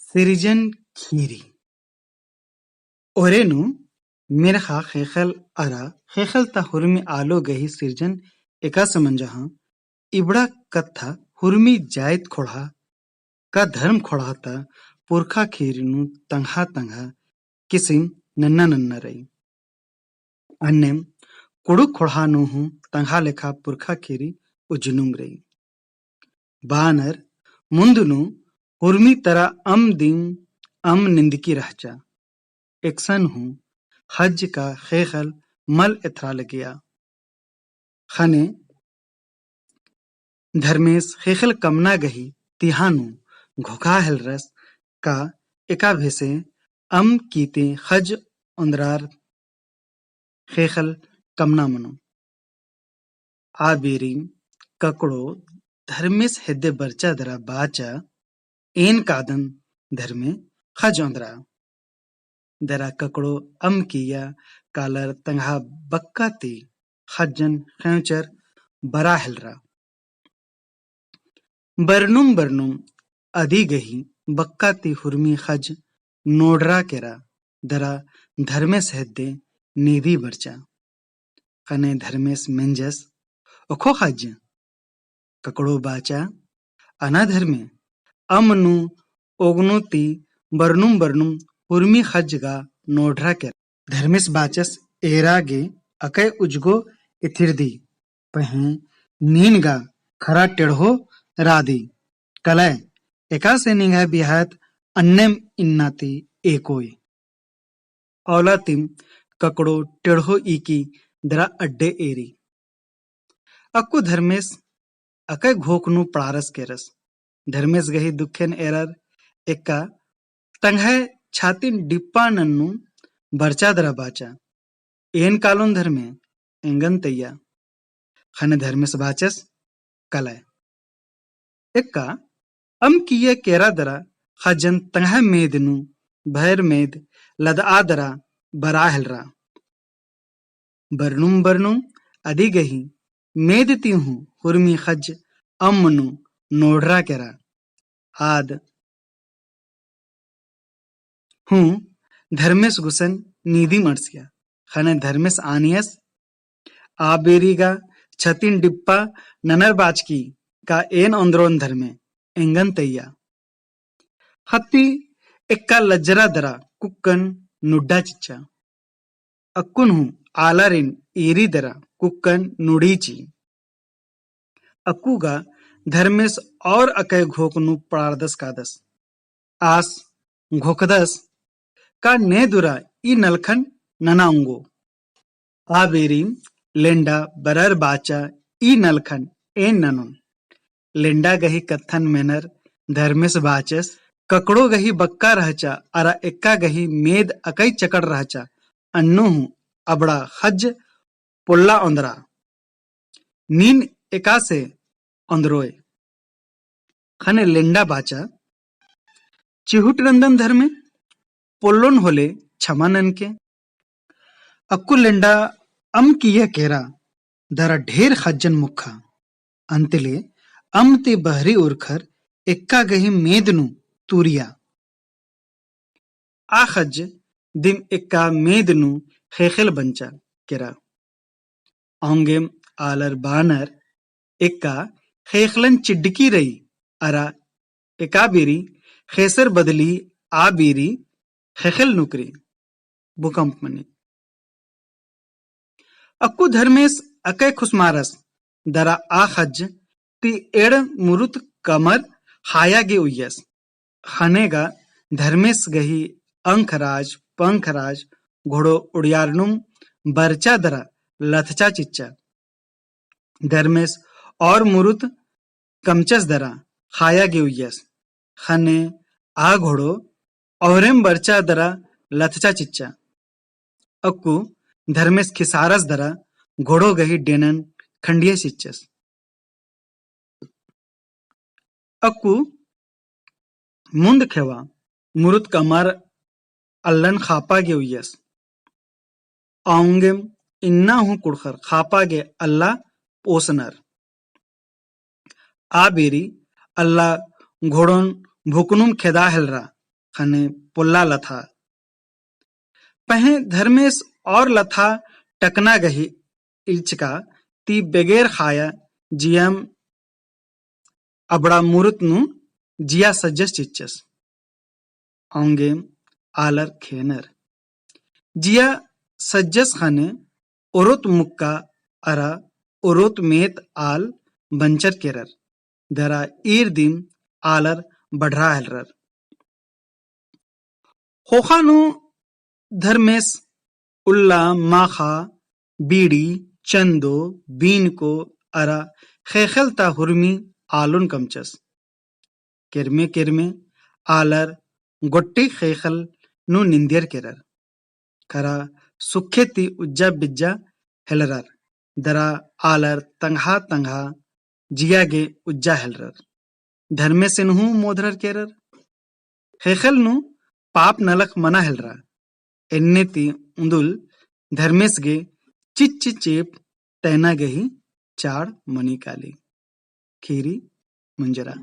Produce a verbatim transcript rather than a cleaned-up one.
सिरजन खीरी। ओरे नू मेरखा ख़ेख़ेल अरा ख़ेख़ेल ता हुरमी आलो गही सिरजन एकासे मंजा हँ, इबड़ा कत्था हुरमी जाइत ख़ोंड़हा का धर्म ख़ोंड़हा ता पुरखा खीरी नू तंग्हा तंग्हा किसिम नन्ना नन्ना रई। अन्नेम कुँड़ुख़ ख़ोंड़हा नू हूँ तंग्हा लेखा पुरखा खीरी उज्जनुम रई। बानर मुन्द नू हुरमी तरा अम दिम अम निंदकी रहचा। एकसन हूँ ख़ज्ज का ख़ेख़ेल मल एथरा लगिया। ख़ने धर्मेस ख़ेख़ेल कमना गही तिहा नू घोखा हेलरस का एका भेसे अम कीते ख़ज्ज ओन्द्रार ख़ेख़ेल कमना मनो। आ बेरी ककड़ो धर्मेस हेद्दे बरचा दरा बाचा, एन कादन धर्मे ख़ज्ज ओन्द्रा। दरा ककड़ो अम किया कालर तंग्हा बक्का ती ख़ज्जन ख़ेंवचर बरा हेलरा। बरनुम बरनुम अदी गही बक्का ती हुरमी ख़ज्ज नोड़रा केरा दरा धर्मेस हेद्दे नीदी बरचा। ख़ने धर्मेस मेंजस, ओखो ख़ज्ज? ककड़ो बाचा, अना धर्मे, अम नू ओगनू ती बरनुम बरनुम हुरमी ख़ज्ज गा नोड़रा केरा। धर्मेस बाचस, एरा गे अकय उजगो एथिरदी, पहें नीन गा खरा टेढ़ो रादी। कलय एकासे निंग्है बिहायत अन्नेम इन्ना ती एकोय। औला तिम ककड़ो टेढ़ो ईकी दरा अड्डे एरी। अक्कु धर्मेस अकय घोख नू पड़ारस केरस। धर्मेस गही दुखेन एरर एका तंग्है छातिन डिप्पा नन्नू बरचा दरा बाचा। एन कालोन धर्मे, एंगन तैया। ख़ने धर्मेस बाचस, कलय। एका अम किया केरा दरा ख़ज्जन तंग्है मेद नू भैर मेद लदआ दरा बरा हेलरा। बरनुम बरनुम अदी गही मेद ती हूँ हुरमी ख़ज्ज अम नू नोड़रा केरा। आद हूँ धर्मेस गुसन नीदी मड़सिया। ख़ने धर्मेस आनियस, आ बेरी गा छतिन डिप्पा ननर बाचकी का एन ओन्द्रोन धर्मे, एंगन तैया। ख़त्ती एका लज्जरा दरा कुक्कन नुड्डा चिच्चा। अक्कुन हूँ आलारिन ईरी दरा कुक्कन नुड़ी ची। अक्कु गा धर्मेस और अकय घोख नू पड़ारदस कादस। आस घोखदस का ने दुरा ई नलखन नना ओंगो। आ बेरी लेंडा बरर बाचा ई नलखन एन ननोन। लेंडा गही कत्थन मेनर धर्मेस बाचस, ककड़ो गही बक्का रहचा, अरा एका गही मेद अकई चकड़ रहचा, अन्नु हूँ अबड़ा ख़ज्ज पोल्ला ओन्द्रा। नीन एकासे ओन्द्रोय। ख़ने लेंडा बाचा, चिहुट नन्दन धर्मे, पोल्लोन होले छमा ननके। अक्कु लेंडा अम किया केरा दरा ढेर ख़ज्जन मुक्खा। अंतले अम ती बहरी उरखर एका गही मेद नू तुरिया। आ ख़ज्ज दिम एका मेद नू ख़ेख़ेल बंचा केरा। औंगेम आलर बानर एका ख़ेख़ेलन चिड्डकी रई, अरा एका बेरी ख़ेसर बदली आ बेरी ख़ेख़ेल नुकरी। भूकंप मनी। अक्कु धर्मेस अकय खुसमारस दरा आ ख़ज्ज ती एड़ मुरुत कमर ख़ाया गे उइयस। ख़ने गा धर्मेस गही अंखराज पंखराज घोड़ो उड़ियारनुम बरचा दरा लथचा चिच्चा। धर्मेस और मुरुत कमचस दरा ख़ाया गे उइयस। ख़ने आ घोड़ो औरेम बरचा दरा लथचा चिच्चा। अक्कु धर्मेस खिसारस दरा घोड़ो गही डेनन खंडिया चिच्चस। अक्कु मुन्द खेवा मुरुत कमर अल्लन ख़ापा गे उइयस। औंगेम इन्ना हूँ कुँड़ुख़र ख़ापा गे अल्ला पोसनर। आ बेरी अल्ला घोड़ोन भुकनुम खेदा हेलरा। ख़ने पोल्ला लथा। पहें धर्मेस और लथा टकना गही इल्चका ती बेगेर ख़ाया जियम अबड़ा मुरुत नू जिया सज्जस चिच्चस। औंगे आलर खेनर। जिया सज्जस ख़ने ओरोत मुक्का अरा ओरोत मेत आल बंचर केरर। दरा ईर दिम आलर बढ़रा हेलरर। ख़ोख़ा नू धर्मेस उल्ला, माख़ा, बीड़ी, चंदो, बीनको अरा ख़ेख़ेल ता हुरमी आलोन कमचस। केरमे केरमे आलर गोट्टी ख़ेख़ेल नू निंदियर केरर। खरा सुखे ती उज्जा बिज्जा हेलरर। दरा आलर तंग्हा तंग्हा जिया गे उज्जा हेलरर। धर्मेसिन हूँ मोधरर केरर। ख़ेख़ेल नू पाप नलख मना हेलरा। एन्ने ती उन्दुल धर्मेस गे चिच्च चेंप तैना गही चाड़ मनी काली। खीरी मुंजरा।